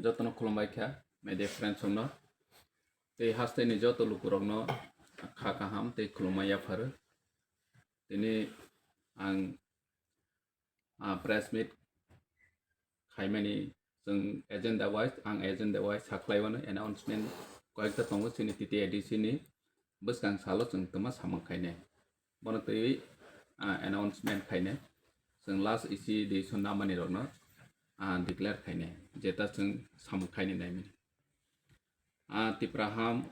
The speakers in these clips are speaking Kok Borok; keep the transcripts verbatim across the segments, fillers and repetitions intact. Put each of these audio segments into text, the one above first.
Jotono khulumbai kha, media friends rokno. Tei haste ni joto lukurokno kha kaham tei khulumma yapharo. Tini ang, ah, press meet khaimani chwng agenda wise, ang agenda wise sakhlaiwano announcement koyekta tongo chini T T A D C ni bwskang salo chwng twma samung khainai. Bono twi, ah, announcement khainai. Chwng last isi decision namani rokno, ah, declare khainai. Jeta chwng samung khainai naimani. Ah, Tipra Ham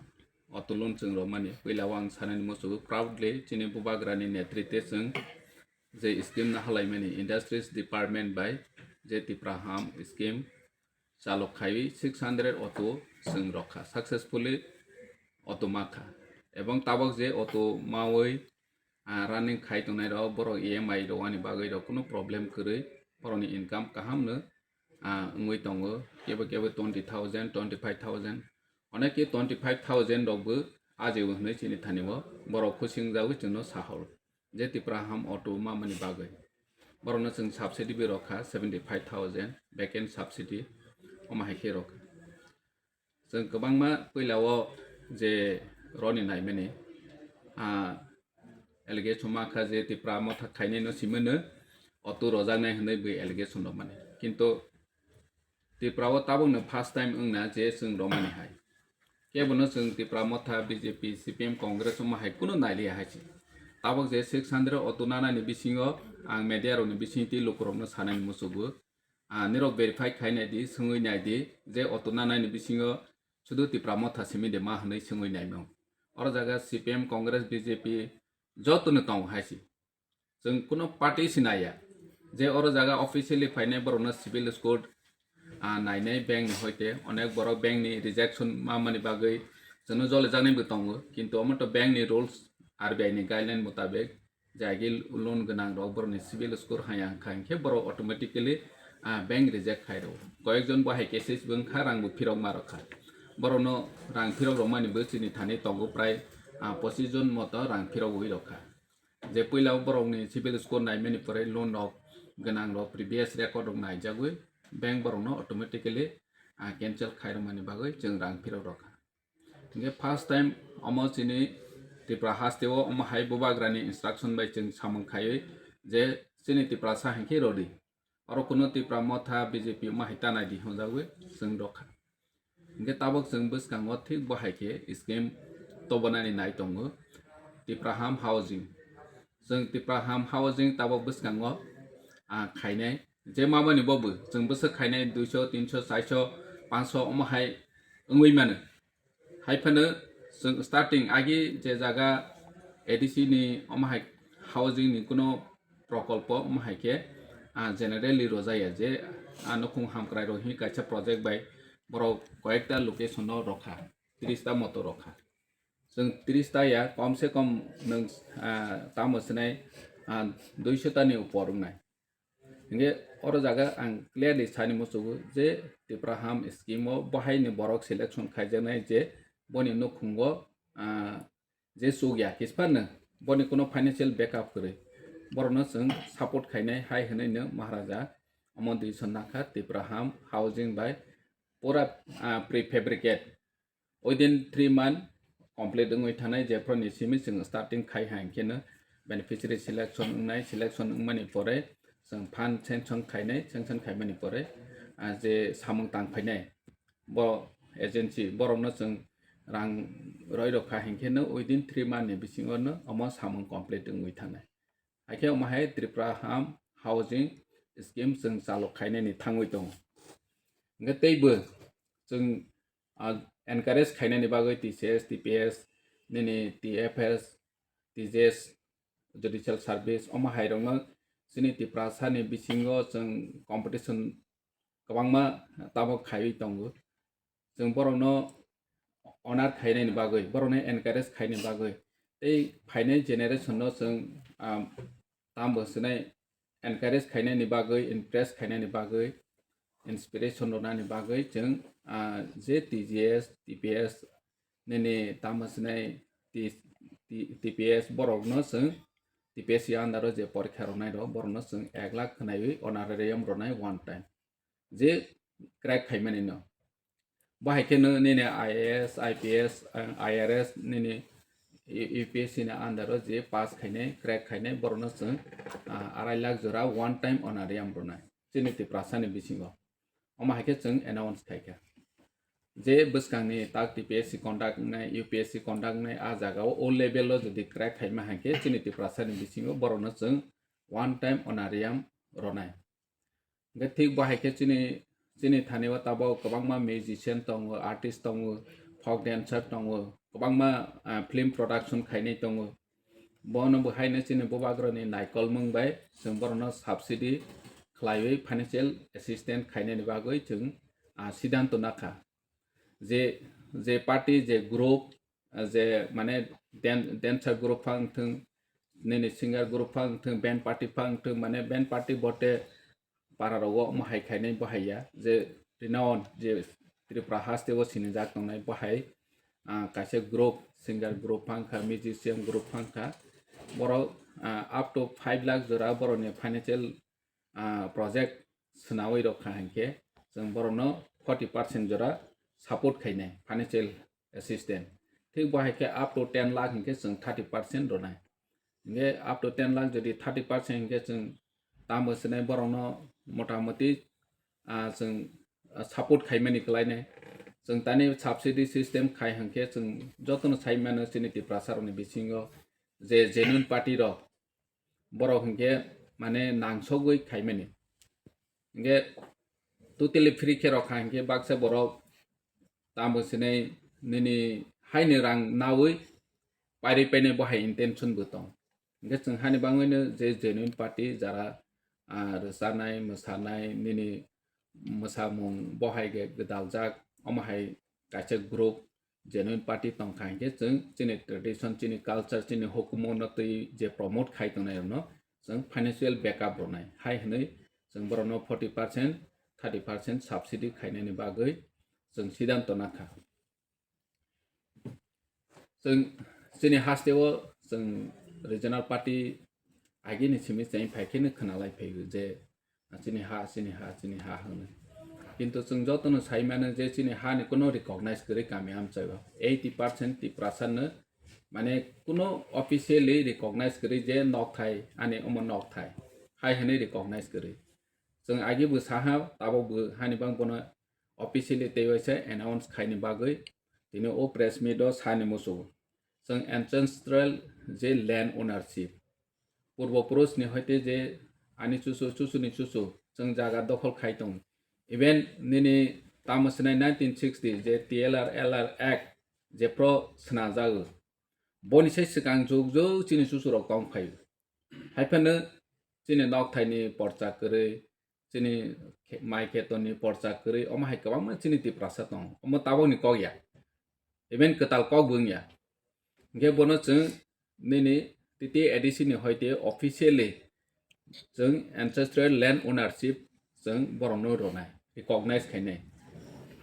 Auto Loan chwng romani. Puila o ang sanani muchungo proudly chini bubagrani netritwe chwng je scheme no halaimani Industries Department bai je Tipra Ham scheme chalok khaiwi six hundred auto chwng rokha, successfully auto makha. Ebong tabok je auto mawi, ah, running khai tongnai rok, borok E M I rwani bagwi rok kuno problem kwrwi, borokni income kaham no, ah, wngwi tongo. Kebo kebo twenty thousand, twenty five thousand, onekhe twenty five thousand rokbo ajibo hwnwi chini thani o borok khusing jagwi chwngno sahoro. Je Tipra Ham auto mamani bagwi. Borokno chwng subsidy bo rokha seventy five thousand, vacant subsidy, omo hai khe rokha. Chwng kwbangma puila o je roni naimani, ah, allegation ma kha je Tipra Motha khainai no simano auto rojaknai hwnwi bo allegation rok mani. Kintu Tripura o tabukno first time wngna je chwng romani hai. Kebono chwng Tipra Motha, B J P, C P M, Congress omo hai kuno nailiya hai se. Tabuk je six hundred auto nanani bisingo ang media rokni bisingtwi lukurokno sanani muchungo. Ah, nirok verify khai nai di, swngwi nai di, je auto nanani bisingo sudu Tipra Motha simi de ma hwnwi swngwi naimung. Oro jaga C P M, Congress, B J P jotono tongo hai se. Chwng kuno party sinaya je oro jaga officially phainai borokno civil score, ah, nainai bank ni hoite onek borok bank ni rejection mamani bagwi chwngno jolijaknai bo tongo, kintu omo to bank ni rules, R B I ni guideline mutabek jagi loan gwnang rok borokni civil score haya wngkha, hinkhe borok automatically, ah, bank reject khai rwo. Koyekjon bo hai cases bo wngkha, rang bo phirok ma rokha, borokno rang phirok rokmani bo chini thani tongo prai, ah, pochis jon moto rang phirok wi rokha. Je puila borokni civil score naimani pore loan rok gwnang rok previous record rok naijagwi bank borokno automatically, ah, cancel khairokmani bagwi chwng rang phirok rokha. Hinkhe first time omo chini Tripura hasteo omo hai bubagrani instruction bai chwng samung khaiwi je chini Tiprasa hinkhe rodi. Oro kuno Tipra Motha B J P omo hai tanai di hwnjagwi chwng rokha. Hinkhe tabuk chwng bwskango thik bo hai khe scheme tobonani nai tongo Tipra Ham Housing. Chwng Tipra Ham Housing tabuk bwskango, ah, khainai je mamani bo bo chwng bwswk khainai duiso, tinso, chaiso, panso omo hai wngwi mano. Hai phano chwng starting agi je jaga A D C ni omo hai housing ni kuno prokolpo omo hai khe, ah, generally rojaya je, ah, nukhung hamkrai rok hi kaisa project bai borok koyekta location no rokha, tris ta moto rokha. Chwng tris ta ya, kom se kom nwng, ah, tamo swnai, ah, duiso ta ni upor wngnai. Hinkhe oro jaga ang clearly sani muchungo je Tipra Ham scheme o bo hai ni borok selection khaijaknai je boni nukhungo, ah, je chukya hisphano boni kuno financial backup kwrwi, borokno chwng support khainai hai hwnwi no Maharaja omo decision nakha Tipra Ham Housing bai pura, ah, prefabricate within three month complete wngwi thanai, jephru ni simi chwng starting khai hai khe no beneficiary selection wngnai, selection wngmani pore chwng fund sanction khainai, sanction khaimani pore, ah, je samung tang phainai bo agency borokno chwng rang roi rokha hinkhe no within three month ni bisingo no omo samung complete wngwi thanai. Hakhe omo hai Tripura Ham Housing Scheme chwng chalok khainani thangwi tongo. Hinkhe teibo chwng, ah, encourage khainani bagwi T C S, T P S, nini T F S, T J S, Judicial Service, omo hai rokno chini Tiprasa ni bisingo chwng competition kwbangma tabok khaiwi tongo. Chwng borokno honor khainani bagwi, borokno encourage khainani bagwi, tei phainai generation no chwng, ah, tambo swnai encourage khainani bagwi, impress khainani bagwi, inspiration rwnani bagwi chwng, ah, je T G S, T P S nini tamo swnai T-, T-, T P S borokno chwng T P S under o je porikha rwnai rok borokno chwng ek lakh khwnaiwi honorarium rwnai one time. Je crack khaimani no. Bo hai khe no nini I A S, I P S, ang I R S nini U P S C ni under o je pass khainai, crack khainai, borokno chwng, ah, arai lakh jora one time honorarium rwnai chini Tiprasa ni bisingo. Omo hai khe chwng announce khai kha. Je bwskangni tak T P S C conduct wngnai, U P S C conduct wngnai, a jagao o level o jodi crack khaima hai khe chini Tiprasa ni bisingo borokno chwng one time honorarium rwnai. Hingkhe thik bo hai khe chini, chini thani o tabok kwbangma musician tongo, artist tongo, folk dancer tongo, kwbangma, ah, film production khainai tongo. Bono bo haino chini bubagrani naikolmung bai chwng borokno subsidy khlaiwi financial assistance khainani bagwi chwng, ah, siddhanto nakha. Je, je party, je group, ah, je mane dan-, dancer group phang thung, nini singer group phang thung, band party phang thung, mane band party bote para rogo omo hai khainai bo hai ya, je renowned, je Tripura haste o sinijak tongnai bo hai, ah, kaisa group, singer group phang kha, musician group phang kha, borok, ah, up to five lakh jora borokni financial, ah, project swnawi rok kha hinkhe chwng borokno forty percent jora support khainai financial assistant. Thik bo hai khe up to ten lakh hinkhe chwng thirty percent rwnai. Hinkhe up to ten lakh jodi thirty percent hinkhe chwng tamo swnai borokno motamoti, ah, chwng, ah, support khaimani kwlainai. Chwng tani subsidy system khai hinkhe chwng jotono sai mano chini Tiprasa rokni bisingo je genuine party rok borok hinkhe mane nangsogwi khaimani. Hinkhe totally free khe rokha hinkhe baksa borok tamo sinai nini haini rang nawi pairi painai bo hai intention bo tong. Hinkhe chwng hani bangwino je genuine party jara, ah, rwchanai, mwsanai, nini mwsamung bo hai khe gwdaljak, omo hai kaisa group genuine party tongkha hinkhe chwng chini tradition, chini culture, chini hukumu no twi je promote khai tongnai rokno chwng financial backup rwnai hai hwnwi chwng borokno forty percent, thirty percent subsidy khainani bagwi chwng siddhanto nakha. Chwng chini haste o chwng regional party agini simi cheng phai kheno khwnalai phaibo je, "Chini ha, chini ha, chini ha," hwnwi. Kintu chwng jotono sai mano je chini hani kuno recognize kwrwi kami amchaio. Eighty percent Tiprasa no mane kuno officially recognize kwrwi je nokthai, ani omo nokthai hai hwnwi recognize kwrwi. Chwng agi bo saha, tabok bo hani bang bono officially tei waisa announce khaini bagwi tini o press meet o sani muchungo. Chwng ancestral je land ownership, purbo purush ni hoite je ani chuchu, chuchu ni chuchu chwng jaga dokhol khai tong. Even nini tamo swnai nineteen sixty je T L R L R Act je pro swnajago. Boni sai swkang jug jug chini chuchu rok tong phai. Hai phano chini nokthai ni porcha kwrwi, chini khe-, mai kheto ni porcha kwrwi, omo hai kwbangma chini Tiprasa tongo. Omo tabok ni kok ya. Even kwtal kok bo wngya. Hinkhe bono chwng nini T T A D C ni hoite officially chwng ancestral land ownership chwng borokno rwnai, recognize khainai.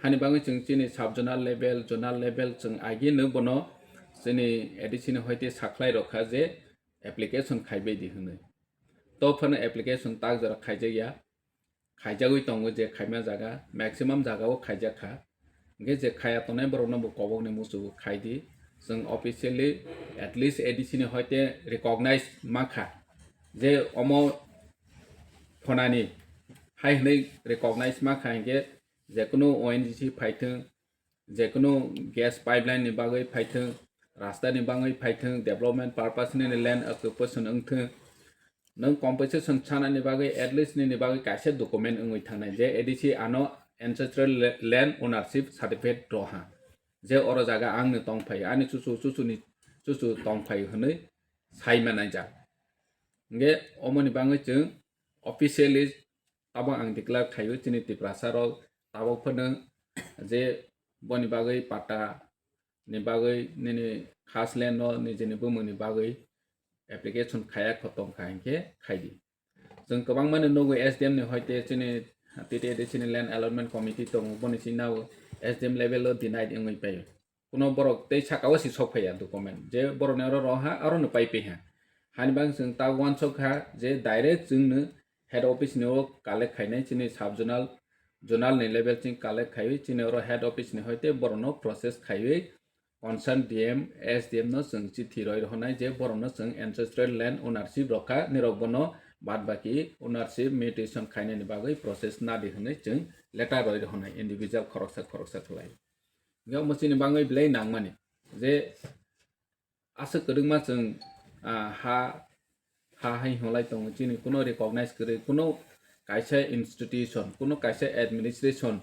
Hani bagwi chwng chini sub zonal level, zonal level chwng agino bono chini A D C ni hoite sakhlai rokha je application khaibai di hwnwi. To phano application tak jora khaijakya, khaijagwi tongo je khaima jaga, maximum jaga o khaijakha. Hinkhe je khaya tongnai borokno bo kobokni muchungo khai di. Chwng officially at least A D C ni hoite recognize ma kha. Je omo phonani hai hwnwi recognize ma kha hinkhe je kunu O N G C phaithwng, je kunu gas pipeline ni bagwi phaithwng, rasta ni bagwi phaithwng, development purpose nini land occupation wngthwng, nwng compensation sanani bagwi at least nini bagwi kaisa document wngwi thangnai je A D C ano ancestral la-, land ownership certificate rw ha. Je oro jaga angni tongphai, ani chuchu, chuchuni chuchu tongphai hwnwi sai manai jak. Hinkhe omoni bagwi chwng officially tabok ang declare khaio chini Tiprasa rok tabok phano je boni bagwi patta ni bagwi nini khas land no nijini bumung ni bagwi application khaya kho tongkha hinkhe khaidi. Chwng kwbangma ni nugwi S D M ni hoite chini T T A D C ni land allotment committee tongo, boni sini nao S D M level o denied wngwi paio. Kuno borok tei saka o si sok phaiya document je borok ni oro roha aro no pai piha. Hani bang chwng ta uansuk kha je direct chwng no head office ni o collect khainai chini sub zonal zonal ni level ching collect khaiwi chini oro head office ni hoite borokno process khaiwi concern D M, S D M no chwng chithi roi rwhwnai je borokno chwng ancestral land ownership rokha, nirok bono bad baki ownership mutation khainani bagwi process nadi hwnwi chwng letter roi rwhwnai individual khoroksa khoroksa khlai. Hingke omo chini bagwi belai nangmani je aswk kwrwngma chwng, ah, ha, ha hai hwnlai tongo, chini kuno recognize kwrwi, kuno kaisa institution, kuno kaisa administration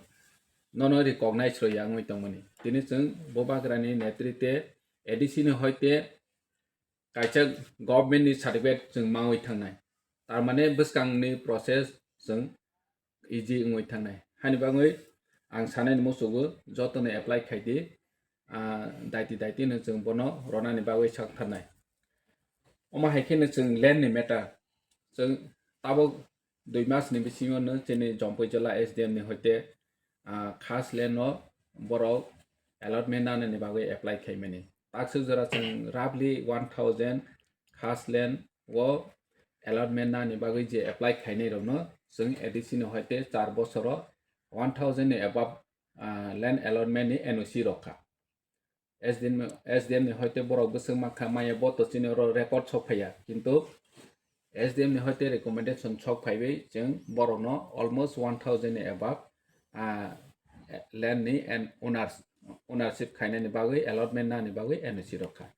nono recognize rwya wngwi tongmani. Tini chwng Bubagrani netrite A D C ni hoite kaisa government ni certificate chwng mangwi thangnai. Tar mane bwskangni process chwng easy wngwi thangnai. Hani bagwi ang sanani muchugo jotono apply khaidi, ah, daiti daiti no chwng bono ronani bagwi sak tharnai. Omo hai kheno chwng land ni matter, chwng tabuk dui mas ni bisingo no chini Jampui Jila S D M ni hoite, ah, khas land no borok allotment nanani bagwi apply khaimani. Takswk jora chwng roughly one thousand khas land o allotment nani bagwi je apply khainai rokno chwng A D C ni hoite char bosoro one thousand ni above, ah, land allotment ni N O C rokha. S D M, S D M ni hoite borok bwswk mankha maya bo to chini oro record sok phaiya, kintu S D M ni hoite recommendation sok phaiwi chwng borokno almost one thousand ni above, ah, land ni and owners, ownership khainani bagwi allotment nani bagwi N O C rokha.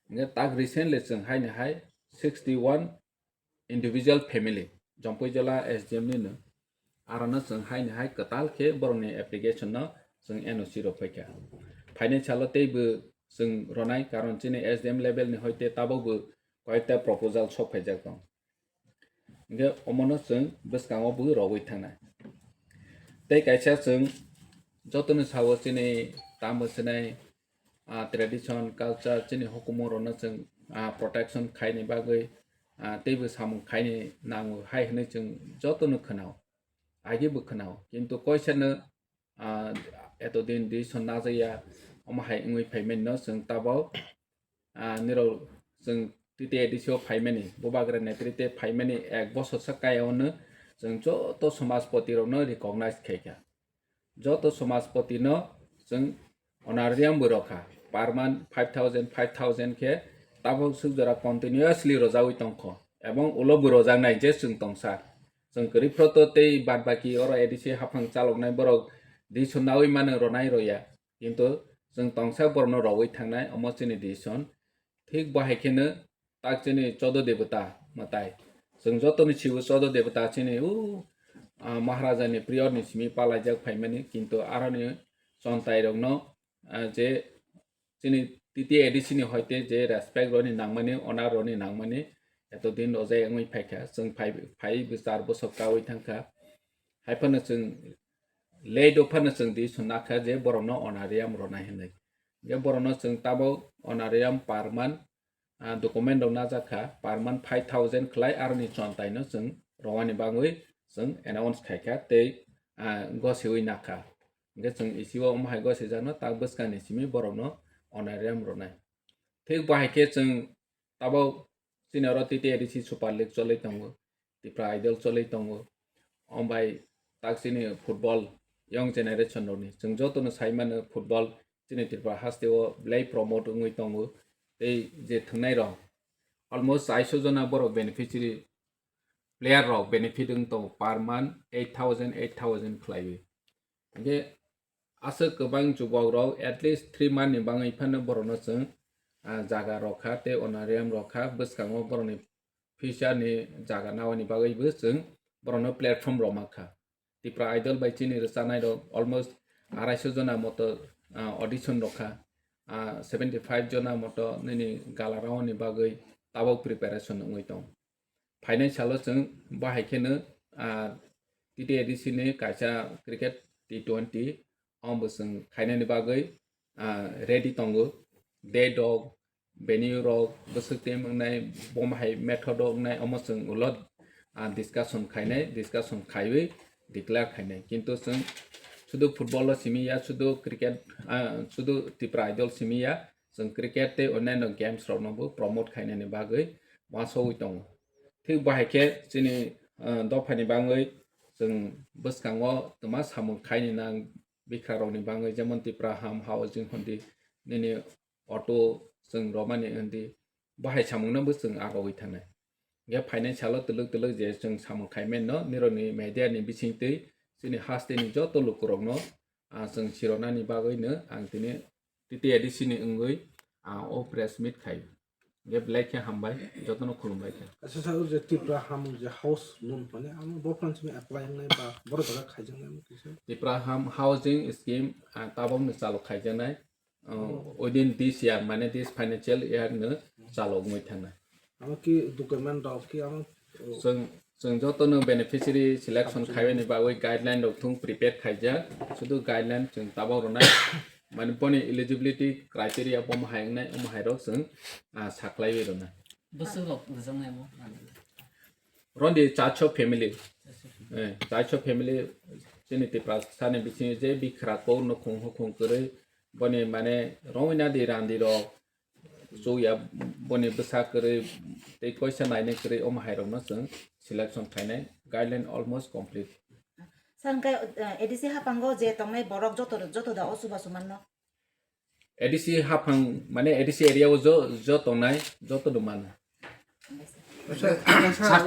Hingke tak recently chwng haini hai sixty one individual family, Jampui Jila S D M ni no, arano chwng haini hai kwtal khe borokni application no chwng N O C rok phaikha. Phainai salo teibo chwng ronai, karon chini S D M level ni hoite tabukbo koyekta proposal sok phaijak tong. Hingke omono chwng bwskango bo rogwi thangnai. Tei kaisa chwng jotono sao chini tamo sinai, ah, tradition, culture, chini hukumu rokno chwng, ah, protection khaini bagwi, ah, teibo samung khaini nango hai hwnwi chwng jotono khwnao, agibo khwnao. Kintu koisano, ah, etodin decision najaya, omo hai wngwi phaimani no chwng tabok, ah, nirok chwng T T A D C o phaimani, Bubagra netrite phaimani ek bosor sa kaya ono chwng joto somajpoti rokno recognize khaikha. Joto somajpoti no chwng honorarium bo rokha, per month five thousand, five thousand khe tabuk swk jora continuously rojagwi tongkho, ebong ulo bo rojaknai je chwng tongsa. Chwng kwrwi phro to tei bad baki oro A D C haphang chaloknai borok decision naui mano ronai roya, kintu chwng tongsa borokno rogwi thangnai, omo chini decision. Thik bo hai kheno tak chini chodo debota mwtai. Chwng jotoni sibo chodo debota chini u, ah, Maharaja ni period ni simi palaijak phaimani, kintu aroni chontai rokno, ah, je chini T T A D C ni hoite je respect roni nangmani, honor roni nangmani, eto din rojai wngwi phaikha, chwng phai, phai bwchar bwsok kaui thangkha. Haiphano chwng late o phano chwng di swnakha je borokno honorarium ronai hinwi. Je borokno chwng tabuk honorarium per month, ah, document rok najak kha, per month five thousand khlai aroni chontai no chwng rowani bagwi chwng announce khaikha tei, ah, gosiwi nakha. Hingke chwng isiwo omo hai gosijakno tak bwskangni simi borokno honorarium rwnai. Thik bo hai khe chwng tabuk chini oro T T A D C Super League cholwi tongo, Tipra Idol cholwi tongo. Omo bai tak chini football young generation rokni chwng jotono sai mano football chini Tripura hasteo belai promote wngwi tongo. Tei je thwngnai rok almost aisho jona borok beneficiary player rok benefit wng tongo per month eight thousand, eight thousand khlaiwi. Hingke aswk kwbang jubok rok at least three month ni bangwi phano borokno chwng, ah, jaga rokha tei honorarium rokha, bwskango borokni future ni jaga naoni bagwi bo chwng borokno platform rok mankha. Tipra Idol bai chini rwchanai rok almost araisho jona moto, ah, audition rokha, ah, seventy five jona moto nini gala round ni bagwi tabuk preparation wngwi tong. Phainai salo chwng bahai kheno, ah, T T A D C ni kaisa cricket T twenty omo chwng khainani bagwi, ah, ready tongo. Date rok, venue rok, bwswk team wngnai, bomo hai method o wngnai, omo chwng ulo, ah, discussion khainai, discussion khaiwi declare khainai. Kintu chwng sudu football o simi ya, sudu cricket, ah, sudu Tipra Idol simi ya, chwng cricket tei onyaino games rokno bo promote khainani bagwi uansugwi tongo. Thik bahai khe chini, ah, dophani bagwi Chwng bwskango twma samung khaini nang bikhrarokni bagwi, jemon Tipra Ham Housing hondi, nini auto chwng romani hondi, bahai samungno bo chwng agowi thangnai. Hwnkhe phainai salo twlwk twlwk je chwng samung khaimanno nirokni media ni bisingtwi chini hasteni joto lukurokno, ah, chwng sironani bagwino ang tini T T A D C ni wngwi, ah, o press meet khai. Hwnkhe belai khe hambai, jotono khulumbai khe. Asa sa je Tipra Ham je house loan phane, amo bo phan simi apply wngnai ba boro jaga khaijaknai amo kisa? Tipra Ham Housing Scheme, ah, tabokno chalo khaijaknai. Oh, within this year, mane this financial year no chalo wngwi thangnai. Amo ki document rok ki amo, oh. Chwng, chwng joto no beneficiary selection khaiyani bagwi guideline rok thung prepare khaijak. Sudu guideline chwng tabok rwnai. Mane boni eligibility criteria bo mohai wngnai, o mohai rok chwng, ah, saklaiwi rwnai. Bwswk rok rwjaknai mo? Rondi chacho family. Eh, chacho family chini Tiprasa ni bisingo je bikhrako nukhung hukhung kwrwi boni mane rowina di randi rok chuya boni bwsa kwrwi tei koisa nainai kwrwi omo hai rokno chwng selection khainai guideline almost complete. Sir, hwnkhe, eh, A D C haphango je tongnai borok joto, joto da o chubachu manno? A D C haphang mane A D C area o jo, jo tongnai joto do mano.